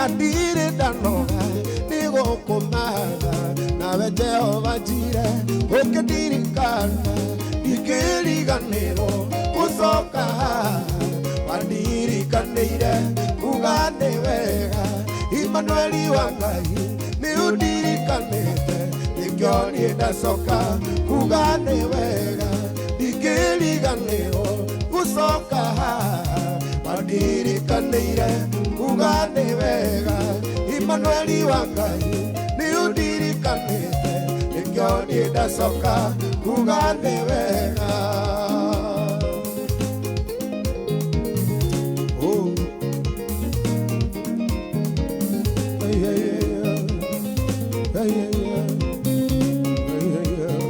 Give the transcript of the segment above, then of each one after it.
Na ndirĩ ndanoga nĩ gũkũmatha nawe Jehova Jire ũkĩndirikana ndingĩriganĩrwo gũcoka haha wandirikanĩire kuga nĩ wega Imanueli wa Ngai nĩ ũndirikanĩte nĩkĩo niĩ ndacoka kuga nĩ wega ndingĩriganĩrwo gũcoka haha wandirikanĩire kuga nĩ wega Imanueli wa Ngai nĩ ũndirikanĩte nĩkĩo niĩ ndacoka kuga nĩ wega. Oh. Ay, ay, ay, ay, ay, ay, ay, ay.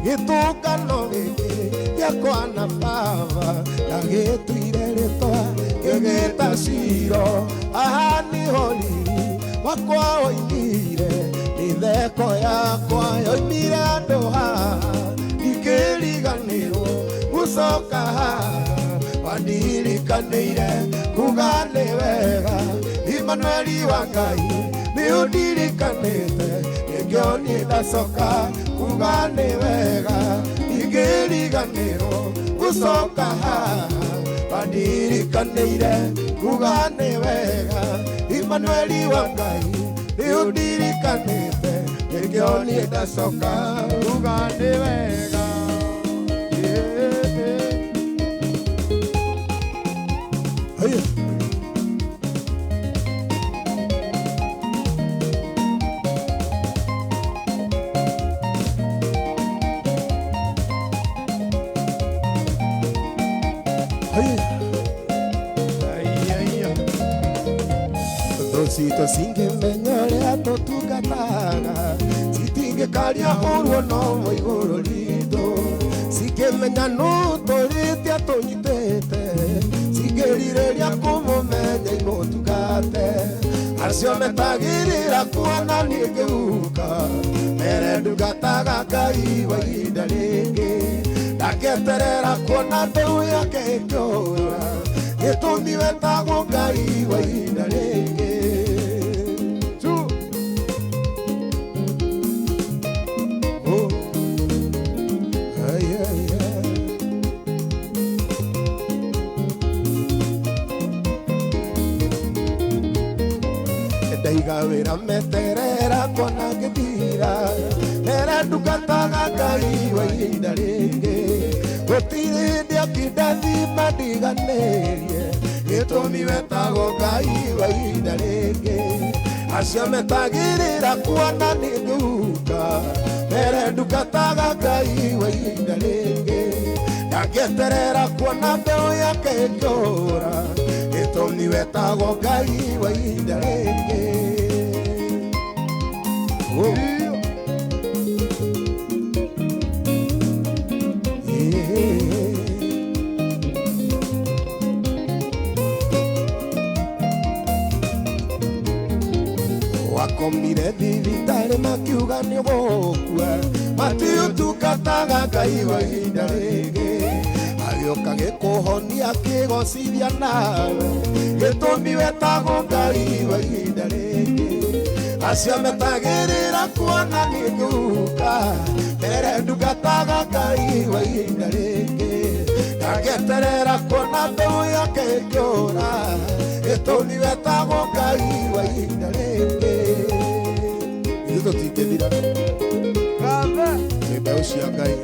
Gĩtũngano gĩkĩ gĩakwa na baba ndagĩtuire rĩtwa ngĩgĩta Ciro haha nĩho riri wakwa woimire mĩtheko yakwa yoimire andũ haha ndikĩriganĩrwo gũcoka haha wandirikanĩire kuga nĩ wega Imanueli wa Ngai nĩ ũndirikanĩte nĩkĩo niĩ ndacoka kuga nĩ wega ndingĩriganĩrwo gũcoka haha wandirikanĩire kuga nĩ wega Imanueli wa Ngai nĩ ũndirikanĩte nĩkĩo niĩ ndacoka kuga nĩ wega. Haya. Haya. Ai, ai, ai. Thũ citũ cingĩmenya ũrĩa tũtungataga citingĩkaria ũruo no igũrũ ritũ cingĩmenya nũ tũrĩte tũnyitĩte cingĩrirĩria kũmũmenya imũtungate acio metagĩrĩra kuona niĩ ngĩhuka mere ndungataga Ngai wa ihinda rĩngĩ ndaketerera kuona mbeũ yake ĩkĩũra gĩtũmi wetagwo Ngai wa ihinda rĩngĩ. Oh. Ay, ay, ay. Ndaiga wĩra meterera kuona ngĩthira mere ndungataga Ngai wa ihinda rĩngĩ gũtirĩ hĩndĩ akindathima ndiganĩrie gĩtũmi wetagwo Ngai wa ihinda rĩngĩ acio metagĩrĩra kuona nĩ ngĩhuka mere ndungataga Ngai wa ihinda rĩngĩ ndangĩeterera kuona mbeũ yake ĩkĩũra gĩtũmi wetagwo Ngai wa ihinda rĩngĩ. Oh. Yeah. Wakomire thibitarĩ makiuga nĩ ũgũkua matiũtungataga Ngai wa ihinda rĩngĩ agĩũka gĩkũhonia kĩgocithia nawe gĩtũmi wetagwo Ngai wa ihinda rĩngĩ acio metagĩrĩra kuona nĩ ngĩhuka mere ndungataga Ngai wa ihinda rĩngĩ ndangĩeterera kuona mbeũ yake ĩkĩũra gĩtũmi wetagwo Ngai wa ihinda rĩngĩ. Ithuĩ tũtingĩthira nĩ mbeũ cia Ngai.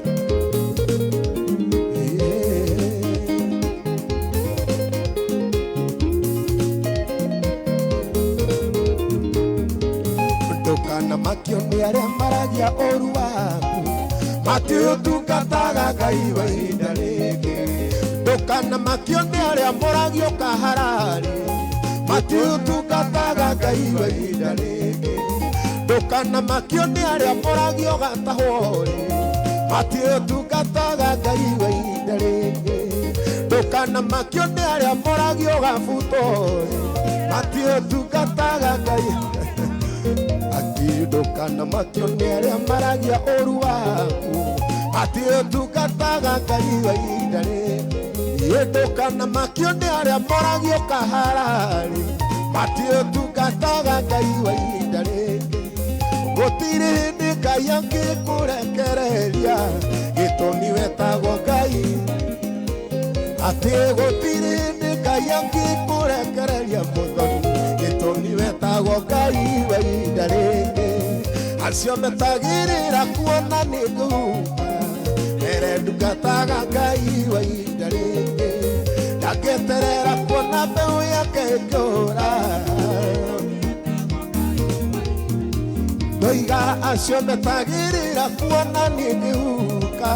Ndũkanamakio nĩ arĩa maragia ũru waku matiũtungataga Ngai wa ihinda rĩngĩ ndũkanamakio nĩ arĩa moragio kahararĩ matiũtungataga Ngai wa ihinda rĩngĩ ndũkanamakio nĩ arĩa moragio gatahwo-rĩ matiũtungataga Ngai wa ihinda rĩngĩ ndũkanamakio nĩ arĩa moragio gabutwo-rĩ matiũtungataga Ngai ndũkanamakio nĩ arĩa maragia ũru waku matiũtungataga Ngai wa ihinda rĩngĩ. Ndũkana makio nĩ arĩa moragio kahararĩ matiũtungataga Ngai wa ihinda rĩngĩ gũtirĩ hĩndĩ Ngai angĩkũrekereria gĩtũmi wetagwo Ngai atĩ gũtirĩ hĩndĩ Ngai angĩkũrekereria mũthoni gĩtũmi wetagwo Ngai wa ihinda rĩngĩ acio metagĩrĩra kuona nĩ ngũhuka mbere ndungataga Ngai wa ihinda rĩngĩ ndaketerera kuona mbeũ yake ĩkũra ndoiga acio metagĩrĩra kuona nĩ ngĩhuka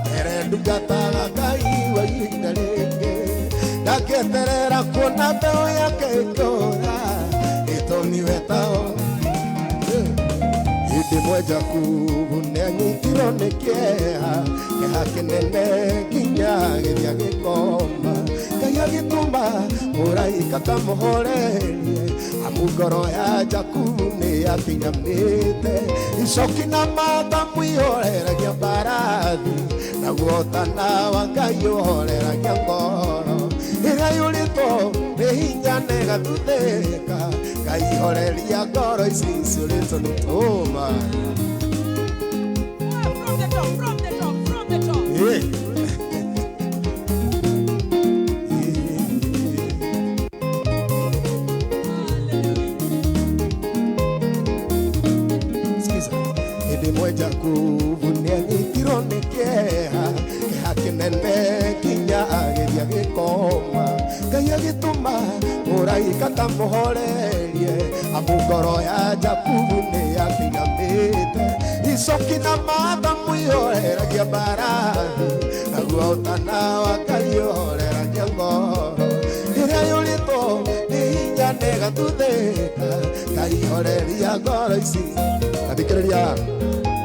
mbere ndungataga Ngai wa ihinda rĩngĩ ndaketerera kuona mbeũ yake ĩkũra gĩtũmi wetagwo hĩndĩ ĩmwe Jakubu nĩanyitirwo nĩ kĩeha kĩeha kĩnene nginya agĩthiĩ agĩkoma Ngai agĩtũma mũraika kamũhorerie amu ngoro ya Jakubu nĩyakinyamĩte icoki na mata mwihoreragia mbarathi naguo ũtana wa Ngai ũhoreragia ngoro ĩrĩa yũrĩtwo nĩ hinya na ĩgathuthĩka Ngai horeria ngoro ici ciũrĩtwo nĩ tũma. From the top, from the top, from the top. Yeah. Sikiza. Hĩndĩ ĩmwe Jakubu nĩanyitirwo nĩ kĩeha kĩeha kĩnene nginya agĩthiĩ agĩkoma Ngai agĩtũma mũraika kamũhorerie amu ngoro ya Jakubu nĩyakinyamĩte icoki na matha mwihoreragia mbarathi naguo ũtana wa Ngai ũhoreragia ngoro ĩrĩa yũrĩtwo nĩ hinya na ĩgathuthĩka Ngai horeria ngoro ici athikĩrĩria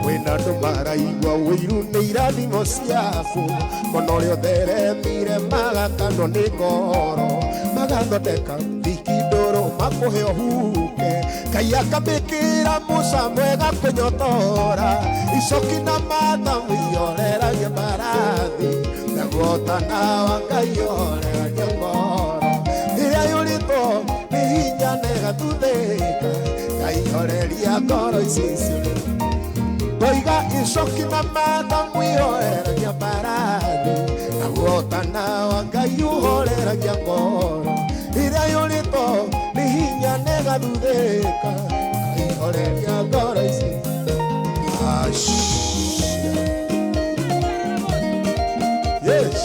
kwĩna andũ maraigua ũiru nĩ irathimo ciaku mũno ũrĩa ũtheremire magakanwo nĩ ngoro magathondeka thiki ndũrũ makũhe ũhuke Ngai akamĩkĩra mũca mwega kũnyotora icoki na matha mwihoreragia mbarathi naguo ũtana wa Ngai ũhoreragia ngoro ĩrĩa yũrĩtwo nĩ hinya na ĩgathuthĩka Ngai horeria ngoro ici ciũrĩtwo ndoiga icoki na matha mwihoreragia mbarathi naguo ũtana wa Ngai ũhoreragia ngoro ĩrĩa yũrĩtwo nĩ hinya na ĩgathuthĩka Ngai horeria ngoro ici. Yes.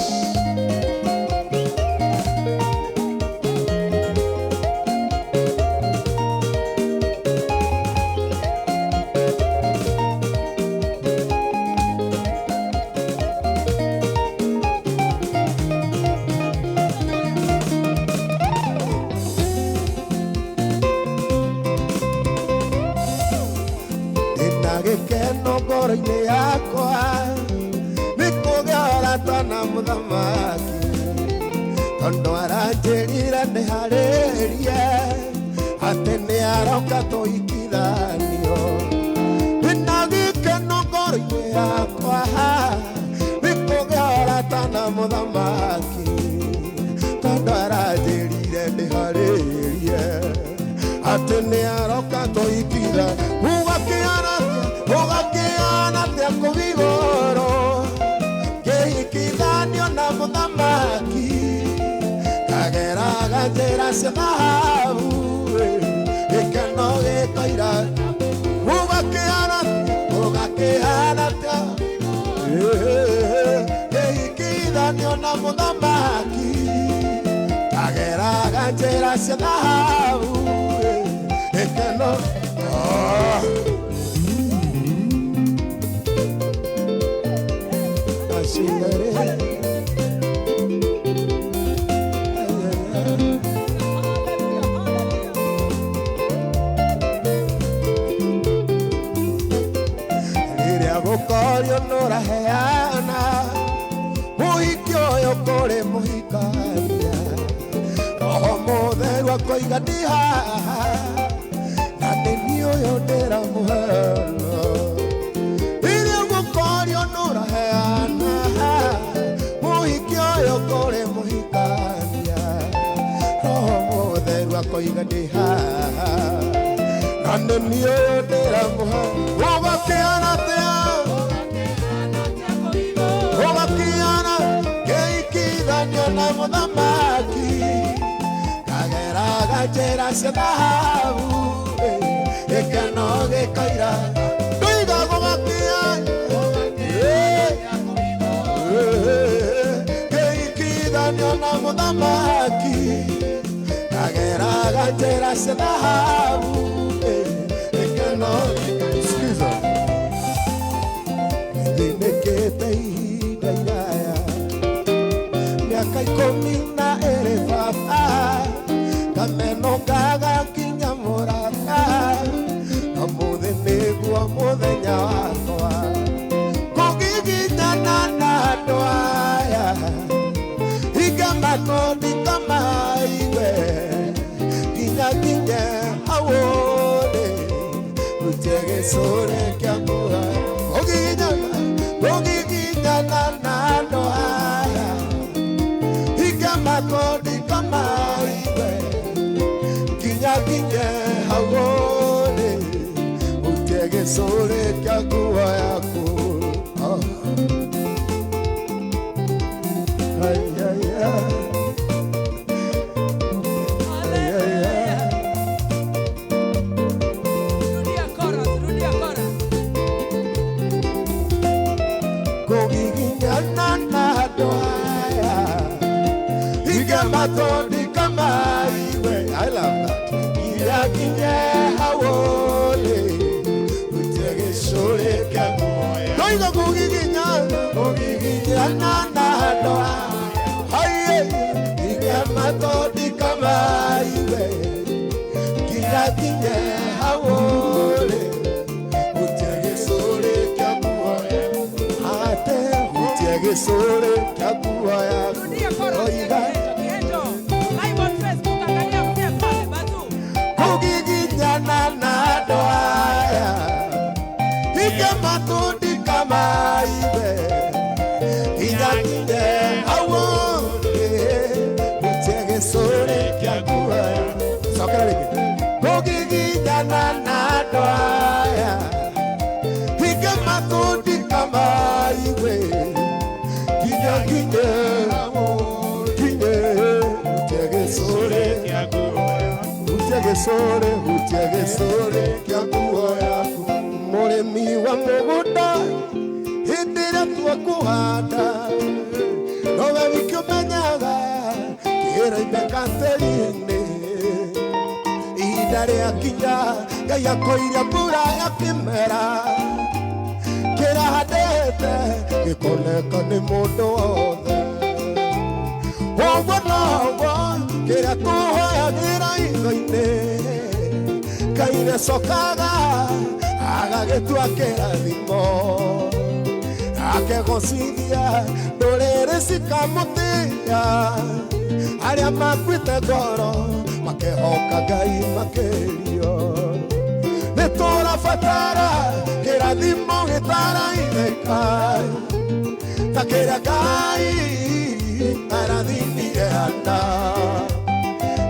Ndĩna gĩkeno ngoro-inĩ yakwa nĩ kũgĩa ũrata na mũthamaki tondũ aranjĩrire ndĩharĩrie atĩ nĩaroka tũhikithanio ndĩna gĩkeno ngoro-inĩ yakwa nĩ kũgĩa ũrata na mũthamaki tondũ aranjĩrire ndĩharĩrie atĩ nĩaroka tũhikithanio ũgakĩana atĩa kũu igũrũ kĩhikithanio na mũthamaki kageraga njĩra cia thahabu gĩkeno gĩkoira ũgakĩana atĩa kĩhikithanio na mũthamaki kageraga njĩra cia thahabu gĩkeno. Rĩrĩa gũkorio nũraheana mũhiki ũyũ kũrĩ mũhikania Roho Mũtheru akoiga ndĩ haha na nĩ niĩ ũyũ ndĩramũheana rĩrĩa gũkorio nũraheana mũhiki ũyũ kũrĩ mũhikania Ndoiga ndĩ haha na nĩ niĩ ũyũ ndĩramũha. Gũgakĩhana atĩa? Gũgakĩhana ngĩikithanio na mũthamaki, ngageraga njĩra cia thahabu, gĩkeno gĩkaira. Ndoiga gũgakĩhana ngĩikithanio na mũthamaki, ngageraga njĩra cia thahabu, gĩkeno. Sikiza, nĩthĩnĩkĩte ihinda iraya, mĩaka 12 baba, kameno gagakinya mũrata, na mũthĩ nĩguo mũthenya wakwa kũgiginyana na andũ aya, hinga makondi kamaiwe nginya nginye hau ũrĩ, rutie gĩcũrĩ kĩa nguo. Kũgiginyana, kũgiginyana na andũ aya, hinga makondi kamaiwe nginya nginye hau ũrĩ, rutie gĩcũrĩ kĩa nguo yaku. Oh. Ay, ay, ay. Hallelujah. Rudia chorus, rudia chorus. Kũgiginyana na andũ aya, hinga matondi kamaiwe. I love that. Nginya nginye hau ũrĩ, rutie gĩcũrĩ kĩa nguo. Ndoiga kũgiginyana, kũgiginyana na andũ aya, haiye, hinga matondi kamaiwe nginya nginye hau ũrĩ, rutie gĩcũrĩ kĩa nguo. Ate rutie gĩcũrĩ kĩa nguo yaku. Rudia chorus. Oiga Kihenjo, Kihenjo. Live on Facebook, angalia mzee pale Batu. Kũgiginyana na andũ aya, hinga matundi kamaiwe nginya nginye hau ũrĩ, rutie gĩcũrĩ kĩa nguo yaku. Cokera rĩngĩ. Kũgiginyana na andũ aya, hinga matundi kamaiwe nginya nginye nginye, rutie gĩcũrĩ, rutie gĩcũrĩ, rutie gĩcũrĩ kĩa nguo yaku. Mũrĩmi wa mũgũnda, hĩndĩ ĩrĩa tua kũhanda, nowe wiki ũmenyaga kĩraimbe gatĩri-inĩ. Ihinda rĩakinya, Ngai akoiria mbura ya kĩmera, kĩrahandĩte gĩkoneka nĩ mũndũ wothe. Ũguo noguo kĩrĩa tũhoyagĩra itho-inĩ, Ngai nĩacokaga agagĩtua kĩrathimo, akegocithia ndũrĩrĩ cikamũtĩĩa, arĩa makuĩte ngoro makehoka Ngai makĩrio. Nĩ tũrabatara kĩrathimo gĩtaraithĩka ta kĩrĩa Ngai arathimire Hana.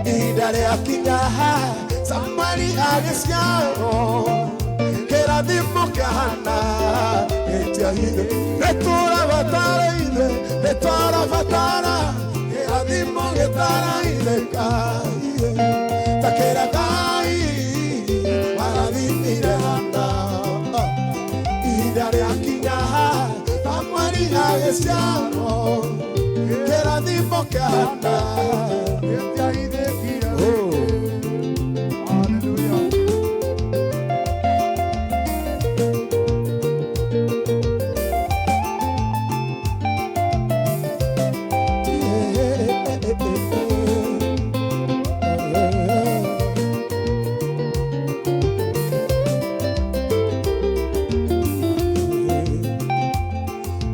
Ihinda rĩakinya, Samueli agĩciarwo, kĩrathimo kĩa Hana gĩtiahithe. Nĩ tũrabatara ithe, nĩ tũrabatara kĩrathimo gĩtaraithĩka ta kĩrĩa Ngai arathimire Hana. Ihinda rĩakinya, Samueli agĩciarwo, kĩrathimo kĩa Hana. Oh. Hallelujah.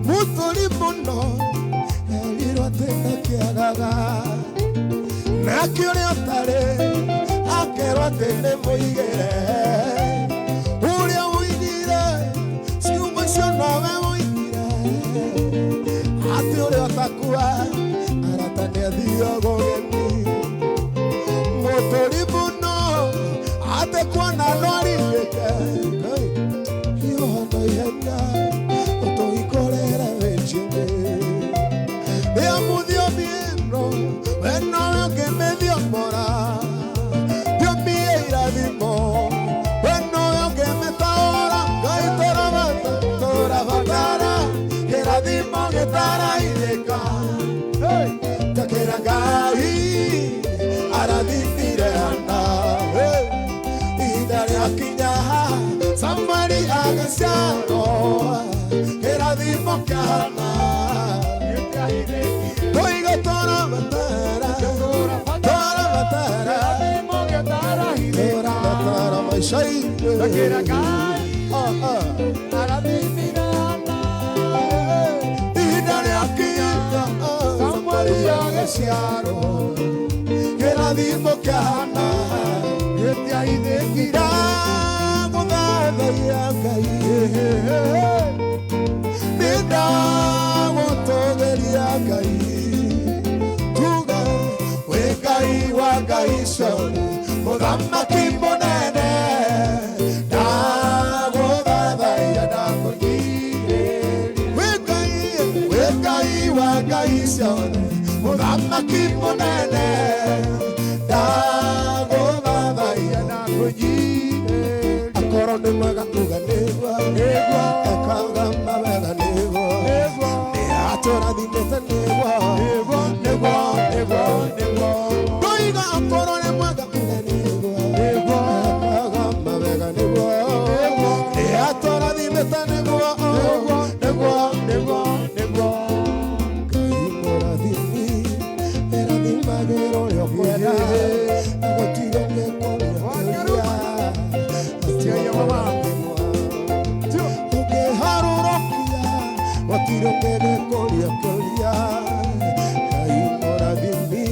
Mũtũri mũno erirwo atĩ ndakĩagaga, nake ũrĩa ũtarĩ akerwo atĩ nĩ mũigĩre. Ũrĩa ũigire ciugo icio nowe ũigire atĩ ũrĩa ũtakua arata nĩ athiaga ũgeni. Mũtũri mũno. Kĩrathimo kĩa Hana Toiga torabatara Torabatara Torabatara maisha-inĩ Ihinda rĩakinya Samueli agĩciarwo Kĩrathimo kĩa Hana Ndagũthathaiya Ngai Nĩndagũtũgĩria Ngai Tuga wĩ Ngai wa Ngai ciothe Mũthamaki mũnene Ndagũthathaiya ndakũnyihĩria Wĩ Ngai wa Ngai ciothe Mũthamaki mũnene Ndagũthathaiya ndakũnyihĩria Akorwo nĩ mwega uga nĩguo Ekaga mawega nĩguo Nĩatũrathimĩte nĩguo Nĩguo nĩguo nĩguo Ndoiga akorwo nĩ mwega uga nĩguo Ekaga mawega nĩguo Nĩatũrathimĩte nĩguo Nĩguo nĩguo nĩguo Ngai mũrathimi Ĩrathimagĩra ũrĩa ũkwenda Na gũtirĩ ũngĩkũria kũria Ũngĩharũrũkia gũtirĩ ũngĩgĩkũria kũria Ngai mũrathimi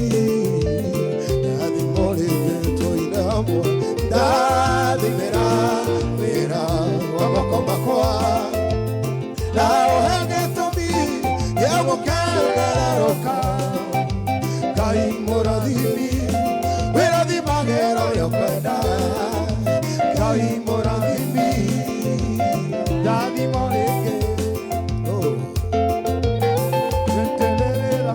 Ndathimo rĩngĩ tũine hamwe Ndathimĩra wĩra wa moko makwa Na ũhe gĩtũmi gĩa gũkenerũka Ngai mũrathimi wĩrathimagĩra ũrĩa ũkwenda Ngai mũrathimi Ndathimo rĩngĩ Oh. Nĩntererera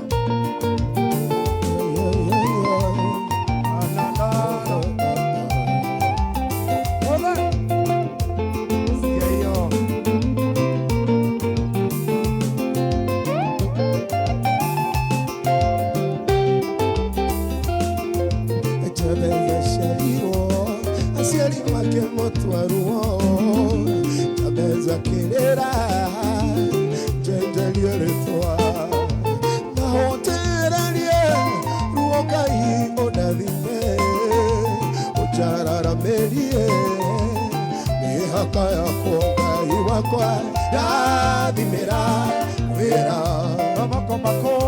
Sikia hiyo. Jabez aciarirwo aciari makĩmũtua ruo Jabez akĩrĩra njenjerie rĩtwa na ũnjĩrĩrie ruo Ngai ũndathime ũnjararamĩrie mĩhaka yakwa Ngai wakwa ndathimĩra wĩra Moko makwa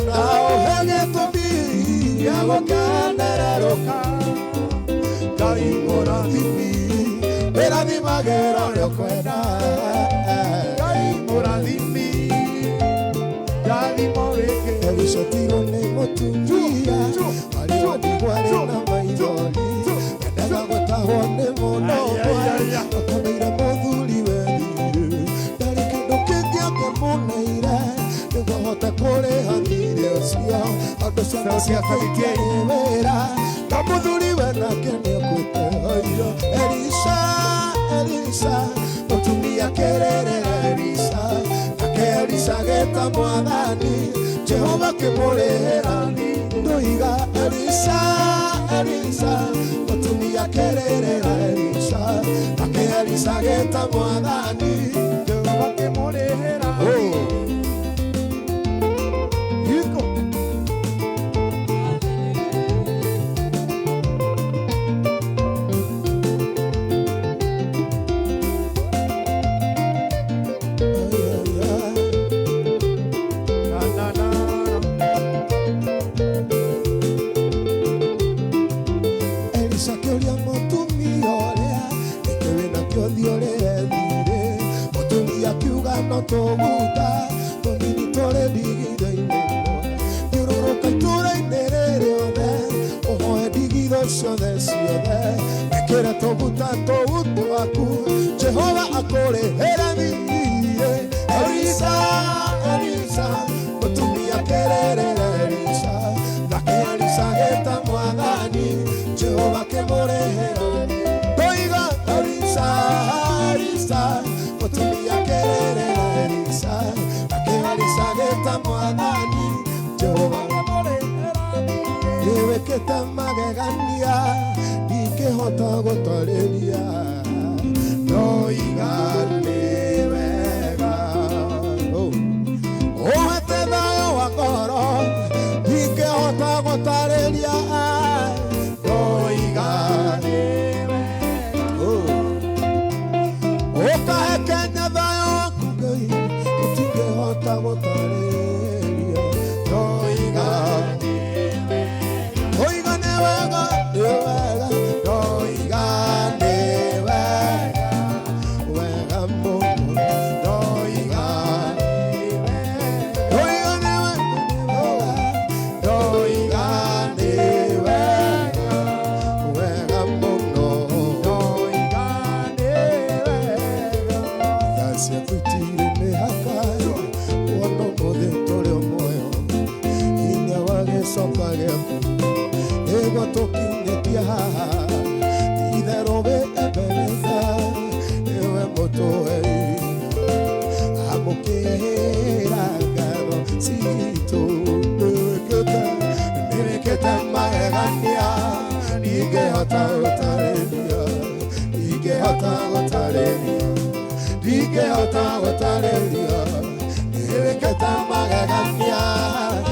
na ũhe gĩtũmi gĩa gũkenererũka Ngai mũrathimi wĩrathimagĩra ũrĩa ũkwenda Ngai mũrathimi Ndathimo rĩngĩ Elisha tirwo nĩ mũtumia arĩ wa ndigwa arĩ na maithori endaga gũtahwo nĩ mũndũ ũmwe akomeire mũthuri wethire ndarĩ kĩndũ kĩngĩ angĩmũneire nĩguo ahote kũrĩha thiirĩ ũcio andũ ciana ciake itiarĩ wĩra na mũthuri we nake nĩakuĩte haiya Elisha Elisha mũtumia kĩrĩrĩra Elisha nake Elisha agĩta mwathani Jehova kĩmũrĩhĩra ndoiga Elisha Elisha mũtumia kĩrĩrĩra Elisha nake Elisha agĩta mwathani Jehova kĩmũrĩhĩra Oh. Iko na na na Elisha akĩũria mũtumia ũrĩa nĩkĩ wĩnakĩo thiĩ ũrĩhe thiirĩ mũtumia akiuga no tũguta tũnini tũrĩ ndigithũ-inĩ ĩmwe thiũrũrũka itũũra-inĩ rĩrĩ othe ũhoe ndigithũ ciothe ciothe wĩkĩre tũguta tũu twaku Jehova akũrĩhĩre thiirĩ Elisha Elisha mũtumia kĩrĩrĩra Elisha nake Elisha agĩta mwathani Jehova kĩmũrĩhĩra ndoiga Elisha Elisha mũtumia kĩrĩrĩra Elisha nake Elisha agĩta mwathani Jehova nĩwĩkĩte magegania ndingĩhota gũtarĩria ndoiga nĩ wega Gũtarĩria ndoiga ũkahe Kenya thayũ waku Ngai tũtingĩhota gũtarĩria ndoiga ndoiga nĩ wega nĩ wega ndoiga nĩ wega wega mũno ndoiga ndoiga nĩ wega ndoiga nĩ wega wega mũno Ndoiga nĩ wega. Tha ciaku itirĩ mĩhaka wona ũmũthĩ tũrĩ o muoyo hinya wa gĩcoka gĩaku nĩguo tũkinyĩtie haha itherũ wĩ Ebeneza nĩwe mũtũhei amũkĩra ngatho citũ nĩwĩkĩte nĩwĩkĩte magegania ndingĩhota gũtarĩria ndingĩhota gũtarĩria ndingĩhota gũtarĩria nĩwĩkĩte magegania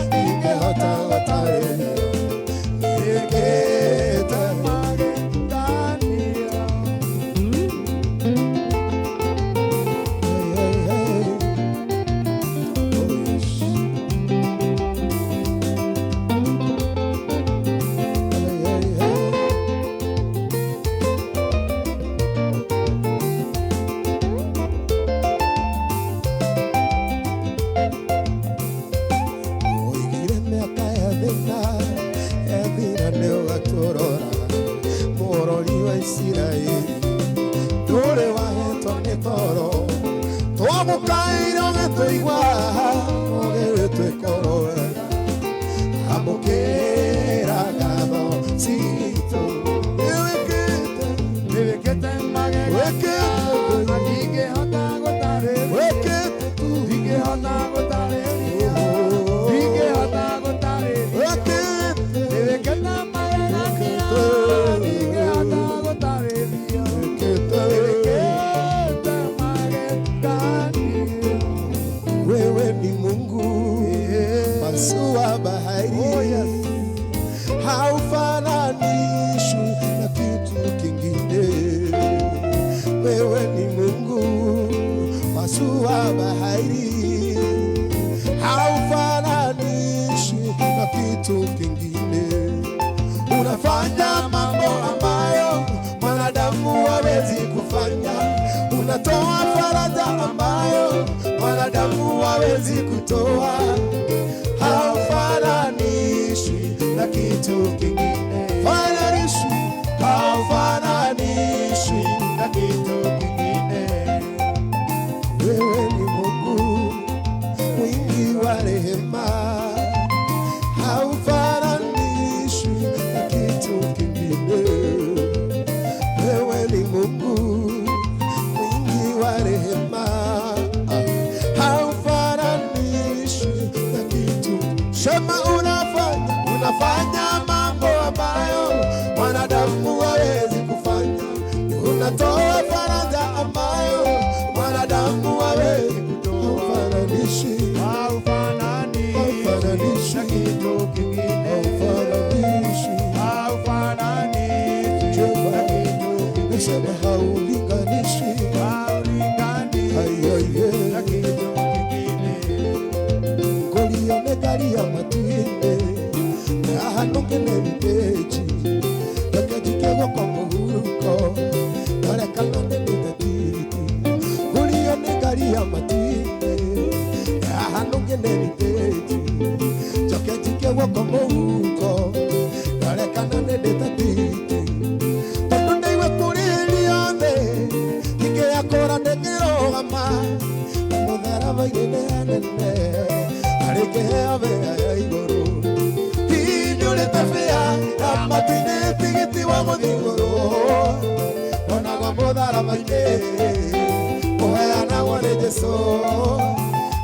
ndingĩhota gũtarĩria nĩwĩkĩte Magegania. Hey, hey, hey. Oh, yes. Hey, hey, hey. Oigire mĩaka ya thĩna yathira nĩ ũgatũrora mũrori wa Isiraeli ndũrĩ wahetwo nĩ toro twamũkaire ũgĩtũigua ũgĩtwĩkoro wega amũkĩra ngatho citũ nĩwĩkĩte Nĩwĩkĩte magegania. wĩkĩte Ndingĩhota gũtarĩria. wĩkĩte tu Ndingĩhota gũtarĩria. Ndingĩhota gũtarĩria. Wĩkĩte Nĩwĩkĩte magegania. Ndingĩhota gũtarĩria. wĩkĩte Nĩwĩkĩte magegania. Wewe ni Mungu pasua bahari. Oh, yes. Haufananishwi na kitu kingine. Wewe ni Mungu pasua bahari, haufananishwi na kitu kingine. Unafanya mambo ambayo mwanadamu hawezi kufanya, unatoa faraja ambayo mwanadamu hawezi kutoa. Haufananishwi na kitu kingine, fananishwi, haufananishwi Na kitu kingine. Wewe ni Mungu mwingi wa rehema, haufananishwi na kitu kingine. Wewe ni Mungu mwingi wa rehema, haufananishwi na kitu. Sema unafanya, unafanya mambo ambayo mwanadamu hawezi kufanya. Unatoa faraja ambayo mwanadamu hawezi kutoa. Haufananishwi, Haufananishwi Haufananishwi. na kitu kingine. haufananishwi. Haufananishwi na kitu kingine. Nisema haulinganishwi. Haulinganishwi Aiyoye. na kitu kingine. Ngũrio nĩ ngari ya matu-inĩ haha nũngenerithĩji reke njikie guoko mũhuko ndore kana nĩnĩte tigiti ngũrio nĩ ngari ya matu-inĩ haha nũngenerithĩji njoke njikie guoko mũhuko ndore kana nĩndĩte tigiti tondũ ndĩigue kũrĩrĩrio thĩ ingĩakũra ndĩngĩrũgama mũtharaba-inĩ nĩ hanene harĩ kĩheo bĩa ya igũrũ hinyũrĩte bĩa ya matu-inĩ tigiti wa gũthiĩ igũrũ onagwo mũtharaba-inĩ ũheanagwo nĩ Jesũ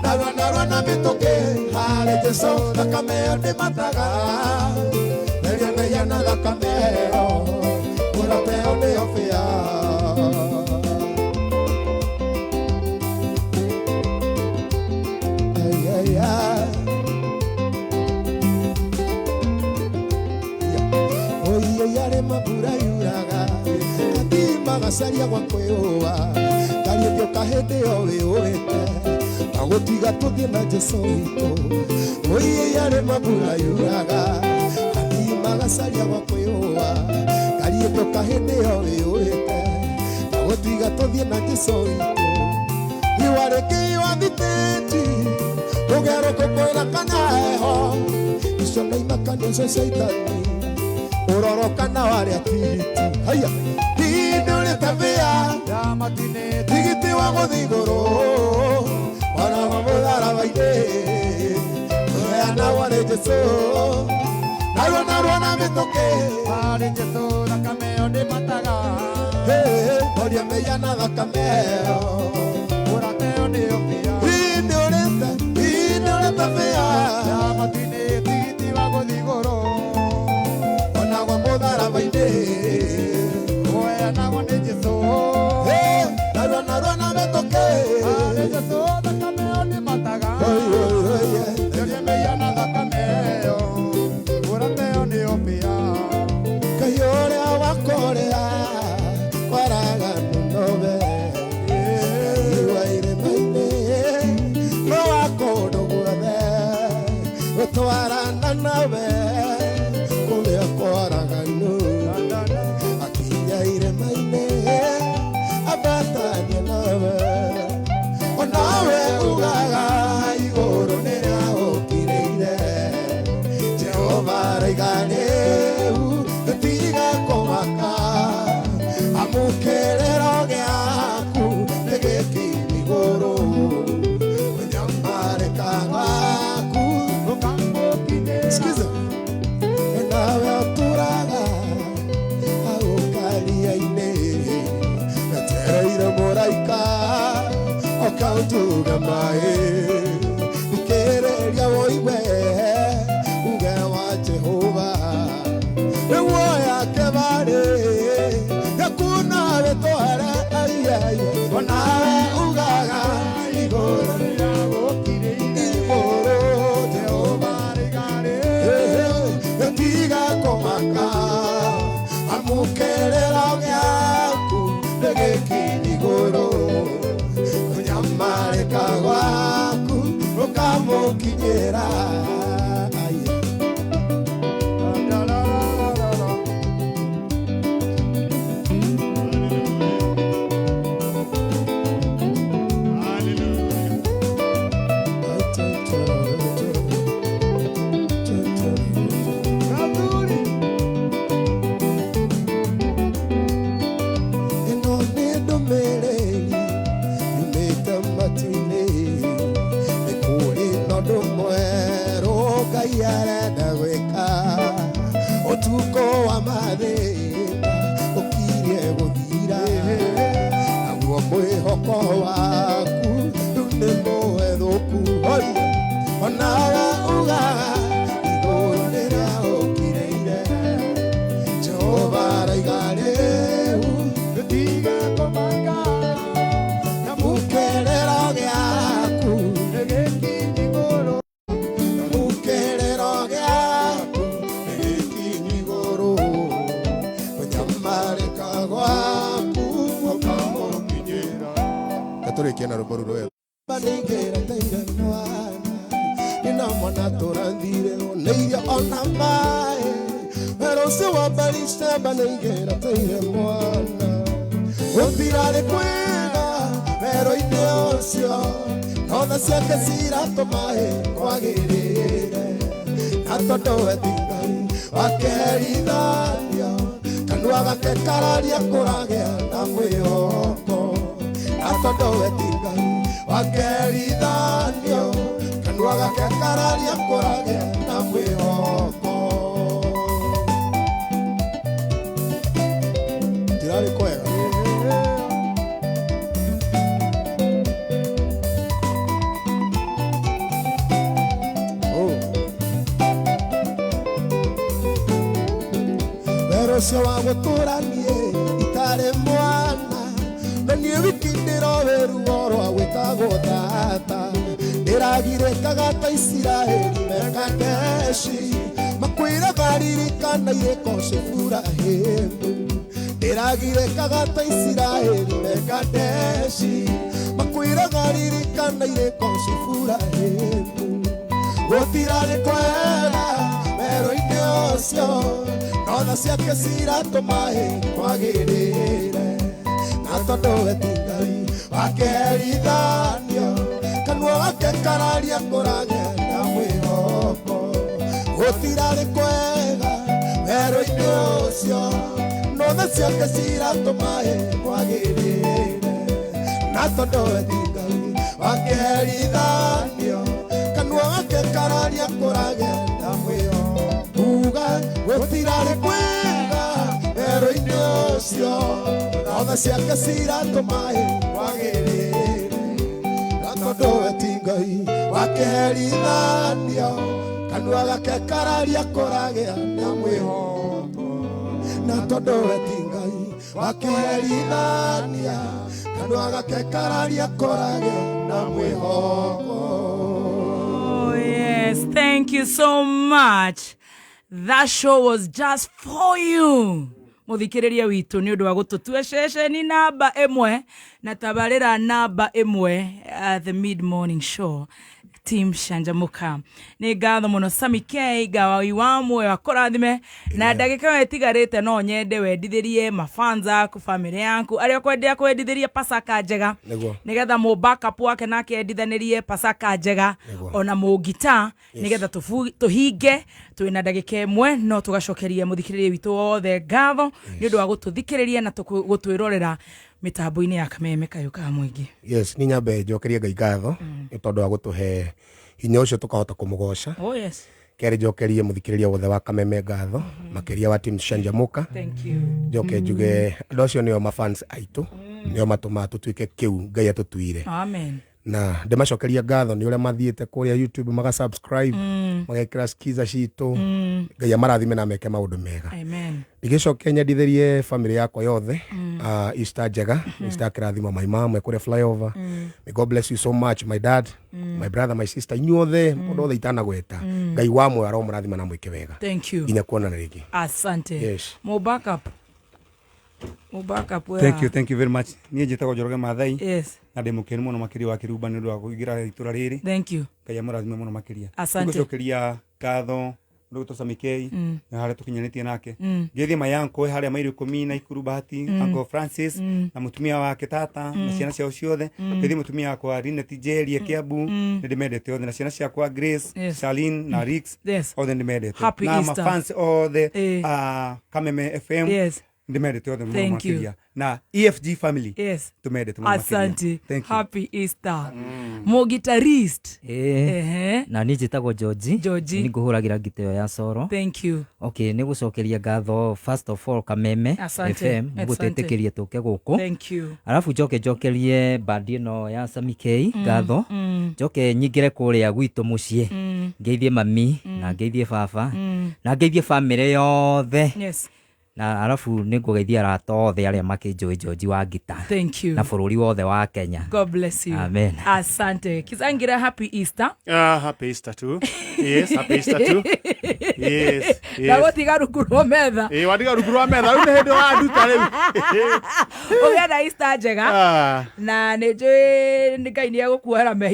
narua narua na mĩtũkĩ harĩ Jesũ thakame ĩyo ndĩmataga theria mehia na thakame ĩyo mũrata ĩyo nĩyo bĩa. Ay, ay, ay. magacaria gwa kwĩũa ngariũngĩũka hĩndĩ ĩyo wĩũĩte agũtiga tũthiĩ na Jesũ witũ ũiĩ arĩ mabura yuraga athiĩ magacaria gwa kwĩũa ngariũngĩũka hĩndĩ ĩyo wĩũĩte agũtiga tũthiĩ na Jesũ witũ iwarĩkĩiwa thitĩti rũgero kũkwĩra kana heho icio nĩ imakanio icio caitani ũroro kana warĩa tigiti haya hindũrĩte mbĩa tigiti wa gũthiĩ igũrũ ona wa mũtharaba-inĩ ũheanagwo nĩ Jesũ narua narua na mĩtũkĩ Harĩ Jesũ thakame ĩyo ndĩmataga oria mehia na thakame ĩyo ũrata ĩyo nĩyo bĩa hindũrĩte hindũrĩte mbĩa ya matu-inĩ tigiti wa gũthiĩ igũrũ ona wa mũtharaba-inĩ ũheanagwo nĩ Jesũ narua narua na mĩtũkĩ Harĩ Jesũ thakame ĩyo ndĩmataga Yoria mehia na thakame ĩyo ũrata ĩyo nĩyo bĩa Ngai ũrĩa wa kũrĩa kwaraganu nowe Ngai wa irĩma-inĩ no wa kũndũ guothe gũtwarana nawe kũrĩa kwaraganu akinya irĩma-inĩ ambatania nawe onawe ugaga igũrũ nĩrĩa ũkirĩire Jehova araiga rĩu gũtiga kũmaka amũkĩrĩro gĩaku nĩ gĩkinyi igũrũ kũnyamarĩka gwaku Ũkamũkinyĩra Sikiza nawe ũtũraga hau karia-inĩ etereire mũraika ũkaunjuga maĩ thikĩrĩria woigue uge wa Jehova nĩguo yake barĩ yaku nawe tware aiai onawe ugaga igũrũ igũrũ Jehova gũtiga kũmaka amũkĩrĩro gĩaku nĩ gĩkinyi igũrũ kũnyamarĩka gwaku rũkamũkinyĩra Ai. Ĩno nĩ ndũmĩrĩri yumĩte matu-inĩ nĩ kũrĩ na ũndũ mwerũ Ngai arenda gwĩka ũtukũ wa mathĩna ũkirie gũthira naguo mwĩhoko waku rĩu nĩ mũhethũku Hoi! Onawe ugaga igũrũ rĩrĩa ũkirĩire Jehova araiga rĩu Gũtiga kũmaka mũkĩrĩro gĩaku nĩ gĩkinyi igũrũ mũkĩrĩro gĩaku nĩ gĩkinyi igũrũ kũnyamarĩka gwaku gũkamũkinyĩra Gatũrĩkie na rwĩmbo rũu rwega. Nĩngĩreteire mwana nĩna mwana tũrathire nĩ irio ona maĩ werũ ũcio wa Barisheba nĩingĩreteire mwana gũtirarĩ kwega werũ-inĩ ũcio no tha ciake ciratũmaĩ kwagĩrĩire na tondũ we ti Ngai wakeherithanio kanua gake kararia kũragĩa na mwĩhoko na tondũ we ti Ngai wakeherithanio kanua gake kararia kũragĩa na mwĩhoko ndirarĩ kwega Oh. Wero ũcio wa gũtũra niĩ itarĩ mwana na niĩ wiki ndĩrowe ruo rwa gwĩtagwo tata ndĩragirĩkaga ta Isiraeli mekadeshi makwĩra maririkana irĩko cia Iburahĩmu Ndĩragirĩkaga ta Isiraeli me Kadeshi, makwĩraga ririkana irĩko cia Iburahĩmu. Gũtirarĩ kwega werũ-inĩ ũcio, no tha ciake ciratũma kwagĩrĩre. Na tondũ we ti Ngai wakeherithanio, kanua gake kararia kũragĩa na mwĩhoko. Gũtirarĩ kwega werũ-inĩ ũcio, no tha ciake ciratũma kwagĩrĩre. Na tondũ we ti Ngai wakeherithanio, kanua gake kararia kũragĩa na mwĩhoko. Uga gũtirarĩ kwega werũ-inĩ ũcio, no tha ciake ciratũma kwagĩrĩre. Na tondũ we ti Ngai wakeherithanio, kanua gake kararia kũragĩa na mwĩhoko. Na tondũ we ti Ngai wakeherithanio, kanua gake kararia kũragĩa na mwĩhoko. Oh, yes. Thank you so much. That show was just for you. Muthikiriria witũ nĩ ũndũ wa gũtũtua ceceni namba ĩmwe na tabarĩra namba ĩmwe, the mid morning show, team Canjamũka. Nĩ ngatho mũno, Sami K, Ngai wa muoyo akũrathime. Na ndagĩka ĩyo ĩtigarĩte, no nyende wendithĩrie mafans aku, family yaku, arĩa ũkwendea kwendithĩria Pasaka njega. Nĩguo. Nĩgetha mũ backup wake nake endithanĩrie Pasaka njega. Nĩguo. Ona mũngita, nĩgetha tũhinge twĩna ndagĩka ĩmwe, no tũgacokeria mũthikĩrĩria witũ wothe ngatho nĩ ũndũ wa gũtũthikĩrĩria na gũtwĩrorera mĩtambo-inĩ ya Kameme Kayũ ka Mũingĩ. Yes, ni nyambe njokerie Ngai ngatho nĩ tondũ wa gũtũhe hinya ũcio tũkahota kũmũgoca. Oh yes. Kerĩ, njokerie mũthikĩrĩria wothe wa Kameme ngatho, makĩria wa team Canjamũka. Thank you. Njoke njuge andũ acio nĩo mafans aitũ, nĩo matũmaga tũtuĩke kĩu Ngai atũtuire. Amen. Na ndĩmacokeria ngatho nĩ ũrĩa mathiĩte kũrĩa YouTube, maga subscribe, magekĩra skiza citũ. Ngai amarathime na meke maũndũ mega. Amen. Ndigĩcoke nyendithĩrie family yakwa yothe Easter njega, Easter kĩrathimo. My mom ekũrĩa flyover, may God bless you so much. My dad, my brother, my sister, inyuothe, mũndũ wothe itanagweta, Ngai wa muoyo aromũrathima na mwĩke wega. Thank you. Nginya kuonana rĩngĩ. Asante. Yes. Mo backup, mo backup where? Thank you, thank you very much. Niĩ njĩtagwo Njoroge Mathai. Yes. Na ndĩ mũkenu mũno makĩria wa kĩrumba nĩ ũndũ wa kũingĩra itũra rĩrĩ. Thank you. Ngai amũrathime mũno makĩria. Asante. Nĩngũcokeria ngatho mũndũ gwĩtwo Sami K na harĩa tũkinyanĩtie nake. Ngĩthiĩ my uncle harĩa mairo 10 na Ikuru Bahati, Uncle Francis na mũtumia wake tata na ciana ciao ciothe. Ngĩthiĩ mũtumia wakwa Linet Njeri Kiambu, nĩ ndĩmendete othe, na ciana ciakwa Grace, Charlene na Rix, othe ndĩmendete. Happy Na Easter. mafans othe a Kameme FM, ndĩmendete othe mũno Thank you. makĩria, na EFG family, tũmendete mũno makĩria. Asante. Thank you. Happy Easter, mo guitarist. Ĩĩ. Ehe. Na niĩ njĩtagwo George. George. Nĩ ngũhũragĩra ngita ĩyo ya coro. Thank you. Okay, nĩ gũcokeria ngatho first of all Kameme Asante. FM nĩ gũtwĩtĩkĩria tũke gũkũ. Thank you. Arabu njoke njokerie bandi ĩno ya Sami K ngatho, njoke nyingĩre kũrĩa gwitũ mũciĩ, ngeithie mami na ngeithie baba na ngeithie bamĩrĩ yothe. Na arabu nĩ ngũgeithia arata othe arĩa makĩnjũĩ George wa ngita Thank you. na bũrũri wothe wa Kenya. God bless you. Amen. Asante. Kizangira, happy Easter. Ah, happy Easter too. Yes, happy Easter too. Yes, Na yes. gũtiga rungu rwa metha. Ĩ, watiga rungu rwa metha rĩu nĩ hĩndĩ wanduta rĩu. Ũgĩe na Easter njega. Ah. Na nĩ njũĩ nĩ Ngai nĩ egũkuohera mehia.